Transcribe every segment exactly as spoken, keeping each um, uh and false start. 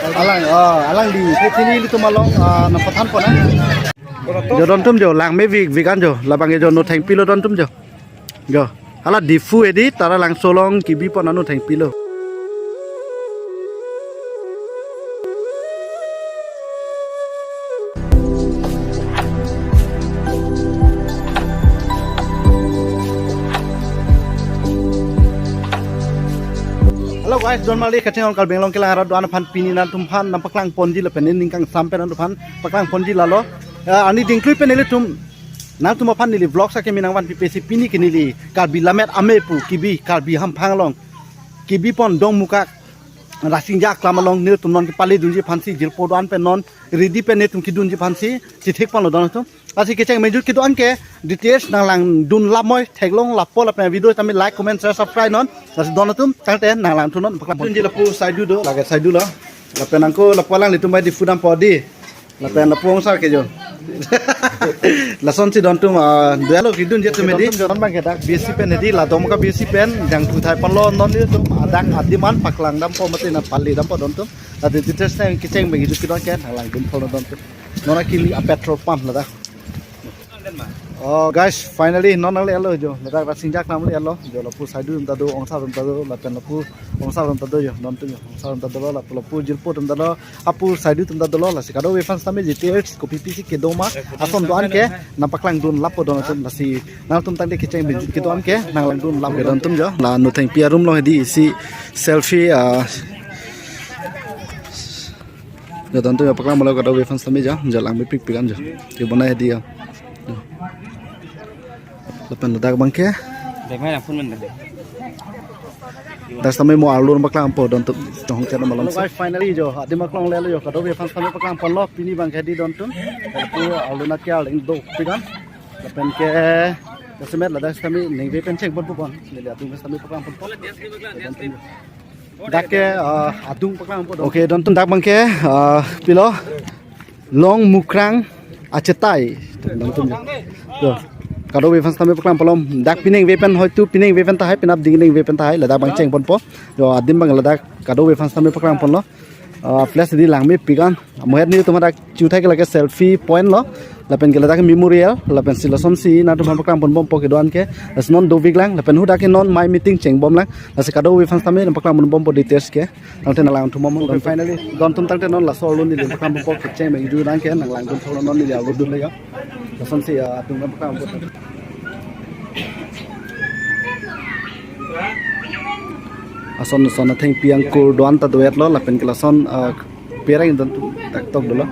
Alang, oh, alangli, pini ilitum along, ah, nangpathan pon, ah. Jo dontum jo, langme vik vik an jo, labang ke jo no thengpi lo dontum jo. Jo, hala Diphu edi, Taralangso along kebi pon anu thengpi lo. Hello guys, don mali kacheng ong Karbi Anglong kelang arat do-an aphan pini nangtum aphan nangpaklang ponji lapen ning kangsam pen nangtum aphan paklang ponji lalo. Ya, ani dingklui pen ilitum nangtum aphan neli vlog sa kemi nangvan pipe si pini ke neli Karbi Lammet Amei pu kebi Karbi Hamphang along kebi pon Dongmukak Rasinja Aklam along nelitum non kepale dunji aphan si jirpo do-an pen non ready pen nelitum kedunji aphan si chithek pon lo don atum. Lasi kecheng mengjut kedo-an ke details nanglang dun lamoi theklong lapo lapen video tame like, comment, share, subscribe non. Lasi don atum tangte nanglang thu non paklang ponji lapu saidu do lake saidu lo. Lapen angko lapu alanglitum bai Diphu dampo di. Lapen lapu ongsar ke jo. Lason si dontum, ah, dua lo kedunji atum edi. Dontum jo non bang ke dak B S C pen edi la Dongmukak B S C pen jangthu thai pon lo non ilitum adak adim an paklang dampo mate nangpale dampo dontum. Adi details nang kecheng mengjut kedo-an ke nanglang dun pon lo dontum. Non akimi a petrol pump ladak. Oh guys, finally non nangle lo jo. Ladak Rasinja Aklam nangle lo. Jo lapu saidu atum ta do, ongsar atum ta do, lapen lapu ongsar atum ta do jo. Dontum jo, ongsar atum ta do lo, lapu lapu jirpo atum ta do, hapu saidu atum ta do lo, lasi kadokave aphan sitame details kopi pisi kedo ma ason do-an ke nangpaklang dun lapo don atum lasi nangtum tangte kecheng mengjut kedo-an ke nanglang dun lapo dontum jo. La no thengpi arum lo hedi isi selfie, ah, Jo dontum jo paklang pon lo kadokave aphan sitame jo, jo langme pikpik an jo. Kebonai hedi jo. Jo. Lapen ladak bang ke. Dek mai na phone man dek. Dak sitame mo arlo paklang po dontum tong channel malom. Hello guys, finally jo, adim aklong le lo jo, kadokave aphan sitame paklang pon lo, pini bang ke hedi dontum. Lapu arlo nat ke arleng dopik an. Lapen ke, jasemet ladak sitame ningve pen cheng pon pupon. Neli atum sitame paklang pon pon. Dontum jo. Dak ke, ah, adung paklang pon. Okay, dontum dak bang ke, ah, pilo. Long Mukrang Achetai. Dontum jo. Jo. Kadokave aphan sitame paklang pon lo. Dak piningve pen hoitu piningve pen tahai, penap ding ningve pen tahai. Ladak bang cheng pon po. Jo, adim bang ladak kadokave aphan sitame paklang pon lo. Ah, place di langme pik an. Amohet nelitum hadak chu thai ke lake selfie point lo. Lapen ke ladak memorial, lapen si lason si nangtum aphan paklang pon bompo kedo-an ke. Lasi non dovik lang, lapen hadak ke non mai meeting cheng bom lang. Lasi kadokave aphan sitame nangpaklang pon bompo details ke. Tangte nanglang thu mom. Okay, finally dontum tangte non laso arlo neli paklang bompo kecheng mengjut an ke nanglang dun thok non neli arlo dun le jo. Lason si, ah, atum nangpaklang bompo. Ason ason athengpi angkur do-an ta do-et lo lapen ke lason, ah, pereng dontum tak tok dolo.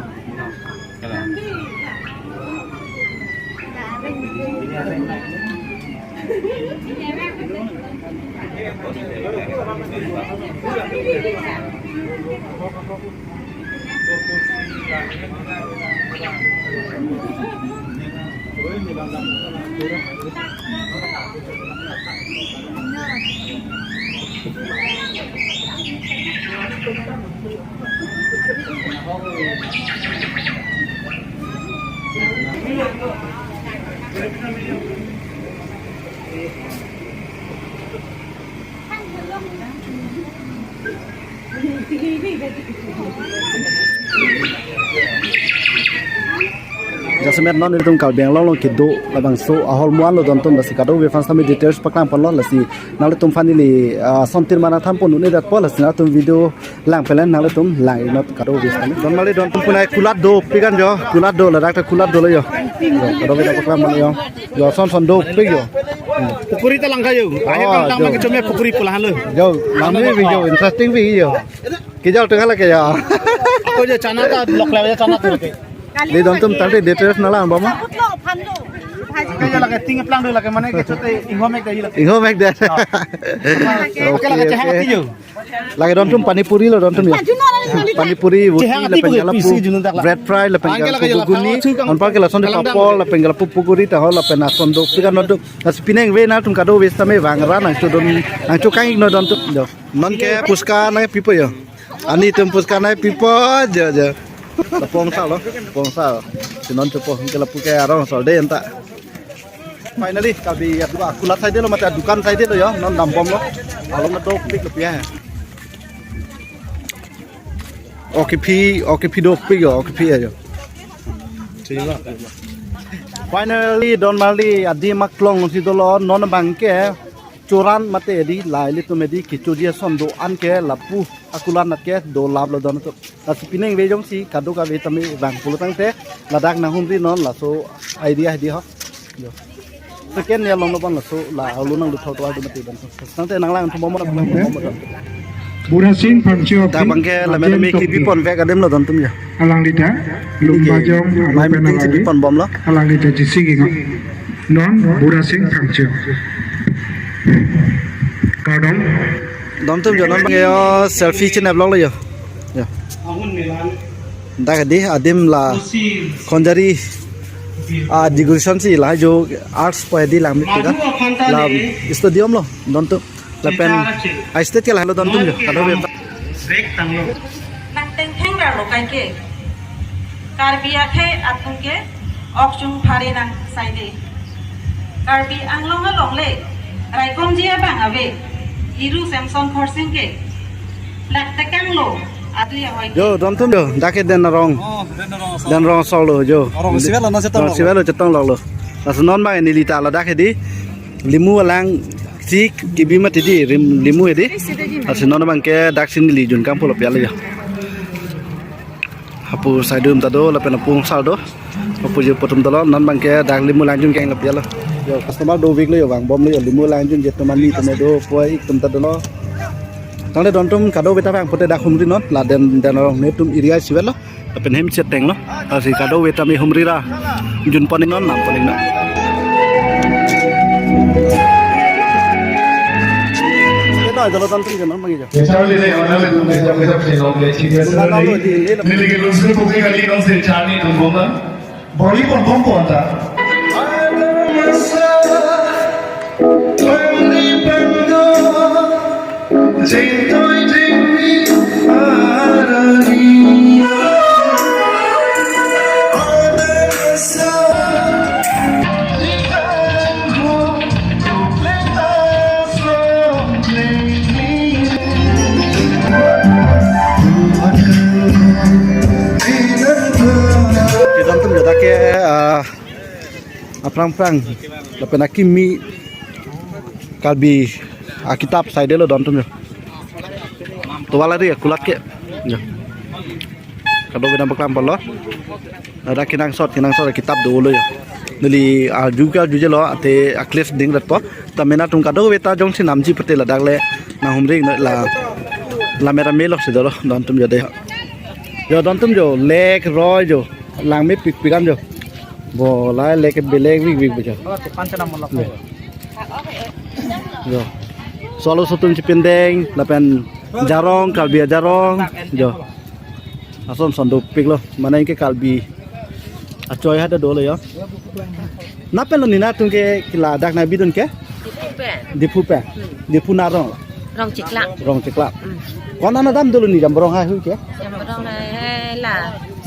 Jasemet non ilitum Karbi Anglong along kedo labangso ahormu an lo dontum, lasi kadokave aphan sitame details paklang pon lo, lasi nanglitum aphan neli, ah, sontir mana thampon un-e datpo, lasi nangtum video lang pelen nanglitum lang inut kadokave sitame. Don mali dontum punai kulat dopik an jo, kulat do ladak ta kulat dolo jo. Jo, kadokave ta paklang pon jo. Jo, son son dopik jo. Pukuri ta langkha jo. Akhir Oh, kang kang jo. Maki chomya pukuri pulang lo. Jo, langme bi jo, interesting bi jo. Kejal tengah lake jo. Ako jo chana ta lok le jo chana tu ke. Di dontum tangte details nanglang bom. Kaya lake ting plang do lake mane ke chote ingho mek dai lake. Ingho mek dai. Oke lake chehang ti jo. Lake dontum pani puri lo dontum ya. Pani puri, roti, Chehang ati lapen puri, kala pisi pu junun dak la. Bread fry, lapen Angke kala lake pu jala ghuguni, khang chukang. Anpar ke lason de Kalang papor, dang. Lapen kala pu pukuri, taho lapen ason dopik an dontum. Lasi piningve nangtum kadokave sitame vangra nangchodun, nangchokang ik non dontum. Jo. Non ke puchka nangpipo jo. Ani atum puchka nangpipo jo jo. Lapu ongsar lo, lapu ongsar. Si non chopo, ke lapu ke arong sol de anta. Finally, kami ya dua kulat side lo mate dukan side lo jo, non dam bom lo. Along dopik lo pia. Oke phi, oke phi dopik yo, oke phi ayo. Finally, don marli adim aklong si dolo, non abangke choran mate edi, la ilitum edi kechoji ason do-an ke lapu akulat anat ke dolaplo don atum. Lasi pining ave jongsi kadokave tame vang pulo tangte ladak nanghumri non, laso idea hedi ho. Yo. Second ya long lo pon laso la alu nangduthot to adu mati ban. Tangte nanglang thum mo. Burasing Phangcho. Dak abangke la mena me kipi pon vek adim lo don atum yo. Alangli ta Lumbajong, mai alu pen meeting alangli. Kipi pon bomlo. Alangli ta G C King. Non Burasing Phangcho. Kardom. Don atum yo, non abangke yo selfie chinep lok lo yo. Yo. Dak edi adim la Khonjari, ah, decoration si la jo arts po edi lang mik pida. La stadium lo don atum. Lapen a stage ke lahelo don atum yo. Kadokave. Nang tengtheng ber lo kaike. Karbi akhei atum ke okjung phari nang saide. Karbi Anglong along le raikomji abang ave. Iru Samson Khorsing ke lak tekang lo. Adu ya hoi. Yo, don atum yo, dak ke Den Arong. Oh, Den Arong asong. Den Arong asong lo yo. Arong sivet lo na chetong lo. Arong sivet lo chetong lo lo. Laso non abang neli ta ladak hedi. Limu alang si kibi mati di rim limu hedi. Laso non abangke dak si neli jun kam pulo piala yo. Hapu saidum ta do lapen apung sal do. Hapu jo potom dolo non abangke dak limu lang jun keng lapialo. Yo, customer dovek lo yo, vang bom lo yo, limu lang jun je tomani tome do, poi ik atum ta dolo. Tangte don atum kadokave ta vang pote dak humri non, la Den, Den Arong netum area sivet lo. Lapen hem cheteng lo. Lasi kadokave tame humri ra jun pon non, nam pon non. Ito, ito lo tantu jun non mangi jo. Charlie, they are not going to be the best of the long, they think that's not it. Nilike lusri pukri kali non se Charlie tum bomna. Bori pon pon pon ta. Kita antum jada ke, ah, aphrang phrang lapen akimi Karbi akitap saide lo don atum yo. Tovar ari akulat ke. Yo. Kadokave nangpaklang pon lo. Ada kenangsot, kenangsot akitap dolo yo. Neli arju ke arjuje lo, ate a-cliff ding ret po. Tame nangtum kadokave ta jongsi namji pate ladak le nanghumri la, la mera melo si dolo don atum yo de. Yo don atum yo, lake roi yo, lang mepik pik an yo. Bo la lake belek vik vik bejo. Yo. Solo sotum chipindeng lapen jarong, Karbi ajarong. Yo. Ason son dopik lo. Mana anke Karbi achoi hada dolo yo. Napelo ni nangtum ke kila dak nangbi dun ke? Diphu pen. Diphu pen. Diphu na rong. Rong Chikla. Rong Chikla. Hmm. Ko-an an adam dolo ni Jamborong haihui ke? Jamborong hai hai la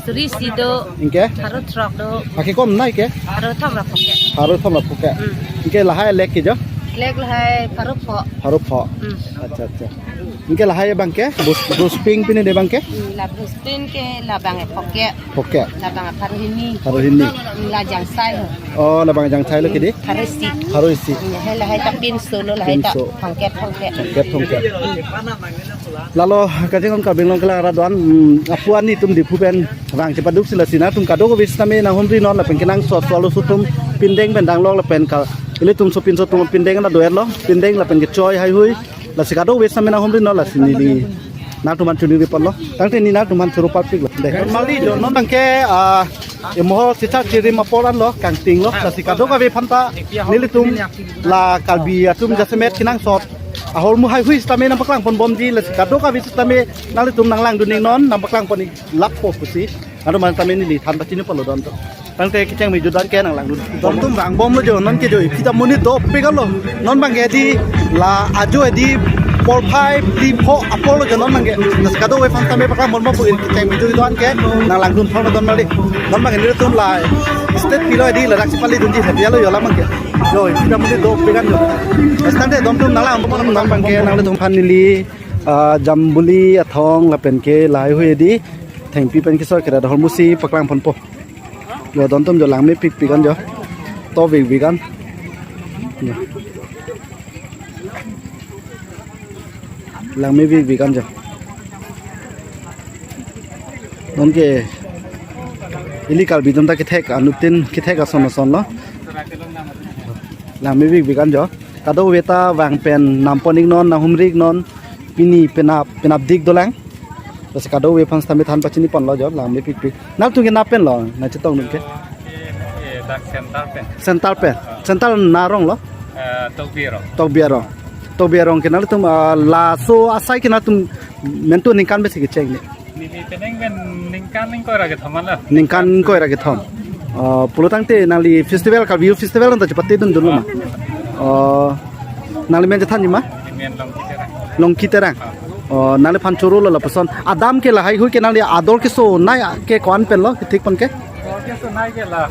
suri isi do. Anke? Pharo throk do. Ake kom nai ke? Pharo thom ra phok ke. Pharo thom ra phok ke. Hmm. Anke lahai lake ke jo? Lake lahai pharo pho. Pharo pho. Hmm. Acha, acha. Anke lahai abangke? Bus, bus ping pine de abangke? Hmm, la bus ping ke labang phok ke. Phok ke. Labang pharo hini. Pharo hini. Hmm, la jangsai ho. Oh, labang jangsai lo kedi? Pharo isi. Pharo isi. Hmm, hai lahai ta pinso lo, lahai ta pinso. Phongket, phongket. Phongket, phongket. Lalo kachingkong Karbi Anglong kelang arat do-an, hmm, apu ani atum Diphu pen vang chepaduk si lasi nangtum kadokave sitame nanghumri non lapen kenangsot solo sotum pindeng pen danglok lapen ka ilitum sopinso atum pindeng na doer lo, pindeng lapen kechoi haihui. Lasi kadokave sitame nanghumri non lasi neli nangtum aphan choningri pon lo. Tangte neli nangtum aphan choro parpik lo. De. Mali jo non abangke, ah, emoho sita chirim apor an lo, kangting lo. Lasi kadokave aphan ta nelitum la Karbi atum jasemet kenangsot ahormu haihui sitame nangpaklang pon bomji, lasi kadokave sitame nanglitum nanglang dun ning non, nangpaklang pon ik lapo pusi. Nangtum aphan tame neli than pachini pon lo don atum. Tangte kecheng me judan ke nanglang dun. Don atum vang bom lo jo, non ke jo iphi ta monit dopik lo. Non abangke di la ajo edi porphai phli pho apor lo jo non abangke. Lasi kadokave aphan tame paklang pon bom pu kecheng me judan ke nanglang dun thor don mali. Non abangke nelitum la state pilo edi ladak si pali dunji happy lo yo la abangke. Jo iphi ta monit dopik an jo. Lasi tangte don atum nanglang bom non abangke nanglitum aphan neli Ah, Jambuli athong lapen ke lahai hui di thengpi pen kesor kera dahor musi paklang ponpo. Jo dontum jo langmepikpik an jo. Tovekvek an. Jo. Langmepikpik an jo. Non ke ili Karbi atum ta kethek anuttin kethek ason ason lo. Langmepikpik an jo. Kadokave ta vang pen nampon-iknon, nanghumri-iknon, pini penap, penapdik dolang. Lasi kadokave aphan sitame than pachini ponlo jo, langmepikpik. Nangtum ke nap pen lo, nangchetongdun ke? Eh, eh, dak center pen. Center pen. Center na arong lo? Eh, Tokbi arong. Tokbi arong. Tokbi arong ke nangtum, ah, laso asai ke nangtum mentu ningkan besi kecheng ne? Neli penang pen ningkan ingkoi ra kethom lo. Ningkan ingkoi ra kethom. Oh, pulo tangte nangli festival, Karbi Youth Festival anta chepatedun dunlo ma? Oh, nangli men chethanji ma? Neli men Longki Terang. Longki Terang. Oh, nangliphan choro lo lapuson. Adam ke lahai hui ke nangli ador kesonei ke ko-an pen lo, kethik pon ke? Ador kesonei ke la.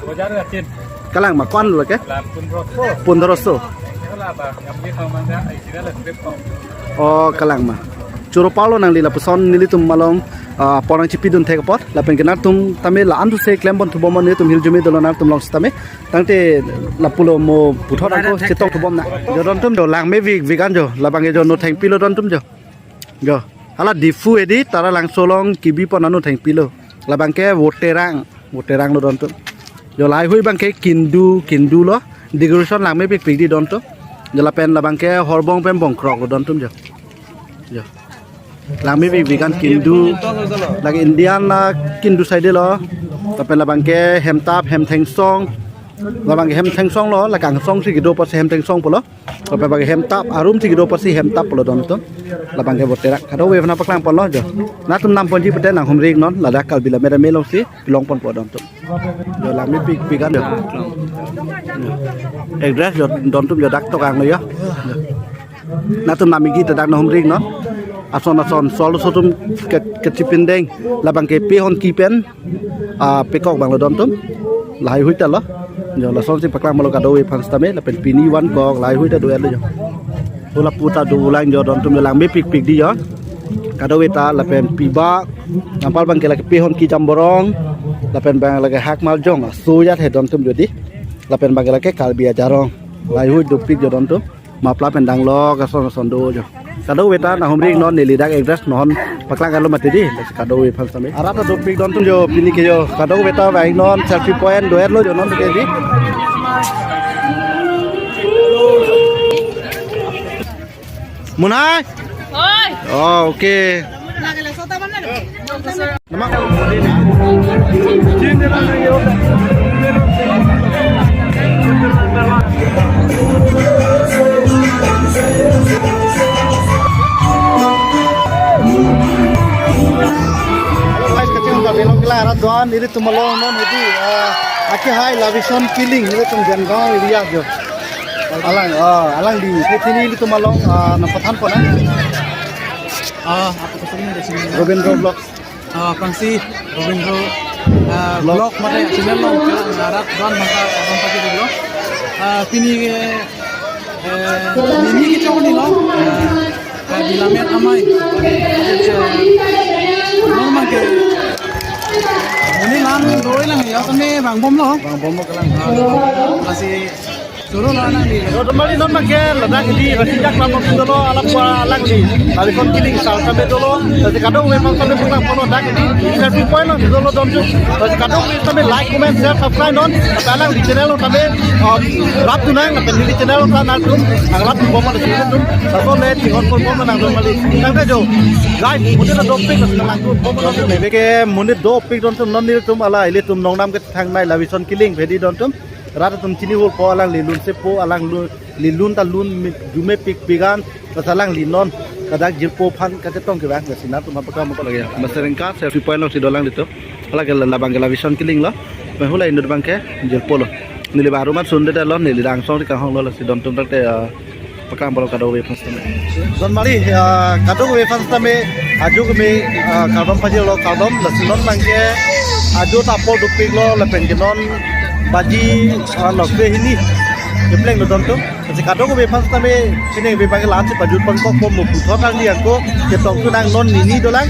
Bojar kachin. Kalang ma ko-an lo ke? La pundroso. Pundroso. Hala ba, ngamli tong mangga, ai sida la trip tong. Oh, kalang ma. Choro parlo nangli lapuson nelitum malom, ah, porang chipidun thek apot. Lapen ke nangtum tame la-an thu se klem pon thubom nelitum hirjume dolo nangtum long sitame. Tangte lapulo mo puthot angko chetong thubom na. Jo dontum jo langmepikpik an jo. Labang ke jo no thengpi lo dontum jo. Jo. Hala Diphu edi Taralangso along kebi pon anu thengpi lo. Labang ke Voterang, Voterang lo dontum. Jo lahai hui abang ke kindu, kindu lo. Decoration langmepikpik di dontum. Jo lapen labang ke horbong pen bongkrok lo dontum jo. Jo. Langmepikpik an kindu. Lake Indian la kindu side lo. Lapen labang ke hemtap, hemthengsong. Labang ke hemthengsong lo, lake angsong si kedo apotsi hemthengsong pulo. Lapen bang hemtap, arum si kedo apotsi hemtap pulo dontum. Labang ke Voterang. Kadokave aphan paklang ponlo jo. Nangtum namponji pute nanghumri-iknon, ladak Karbi Lammet Amei alongsi long ponpo dontum. Jo langmepikpik an jo. Address jo dontum jo dak tokang lo jo. Nangtum nam-ikji ta dak nanghumri-iknon. Ason ason sol so atum ke, kechipindeng. Labang ke pehonki pen, ah, pekok abang lo dontum. Lahai hui ta lo. Jo lasonsi paklang ponlo kadokave aphan sitame lapen pini van kok lahai hui ta do-et lo jo. Ula puta do ulang jo dontum jo langmepikpik di jo. Kadokave ta lapen pibak. Nangpal abang ke lake pehonki jamborong. Lapen abang lake Hakmarjong. Aso ajat he dontum jo di. Lapen abang ke lake Karbi ajarong. Lahai hui dopik jo dontum. Mapla pen danglok ason ason do jo. Kadokave ta nanghumri-iknon neli dak address non paklang kalo mati di. Lasi kadokave aphan sitame. Arat ta dopik dontum jo pini ke jo. Kadokave ta vang non selfie point do-et lo jo non ke di. Munai. Oi. Oh, okay. Hello guys, kacang udah belok kela arah doan, ilitum along non, jadi, eh, akehai Lavison Killing, ilitum Jangaon area jo. Alang, ah, alangli, pini ilitum along, ah, nangpathan pon na. Ah, apa kesulitan di sini? Robindro Vlog. Ah, aphrangsi Robindro, ah, Vlog. Vlog mate channel along, ah, rat doan bangka abang pagi dulu. Ah, pini ke, eh, neli kechok ni lo. Ah, Karbi Lammet Amei. Eh, non abang ke. Neli lang doi lang ya, kami vangbomlo. Vangbomlo kalang. Ah, masih Suruh lo alangli. Donmali non abang ke ladak di rasi jak lam dolo alap wa alangli. Lavison Killing sar kami dolo. Jadi kadokave aphan kami pulang pono dak di. Selfie point lo dolo dontum. Jadi kadokave kami like, comment, share, subscribe non. Tapi alangli channel lo kami, um, rap tunang, tapi neli channel lo kan altum. Ang rap tu bomba di situ. Satu le, tingon pon bomba nang donmali. Tangke jo. Guys, mungkin ada dopik nang tu bomba nang tu. Beke mungkin dopik dontum non nelitum ala ilitum nongnam ke thangnei Lavison Killing bhedi dontum. Rat atum chini hul po alangli lun se po alang lu-, li lun ta lun mi-, arjumepikpik an, ta alangli non, ladak jirpo aphan kachetong kevang, lasi nangtum apakam ko lagi. Master Rengka, selfie point lo si dolang dito. Hala ke labang ke Lavison Killing lo. Pen hula inut abang ke jirpo lo. Neli baru mat sunde lo, neli dangsong di kanghong lo, lasi dontum tangte, ah, paklang ponlo kadokave aphan sitame. Donmali, ah, kadokave aphan sitame, ajo kami, ah, kardom pajirlo kardom, lasi non abang ke, ajo ta apor dopik lo, lapen ke non baji, ah, nokbe hini. Kepleng lo dontum. Kasi kadokave aphan sitame, sini bebang la-ansi pajut pangkok po mo puthot tangdi ako, chetong tu nang non nini dolang.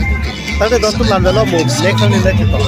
Tangte dontum lam jalo mo, next time ni next chetong.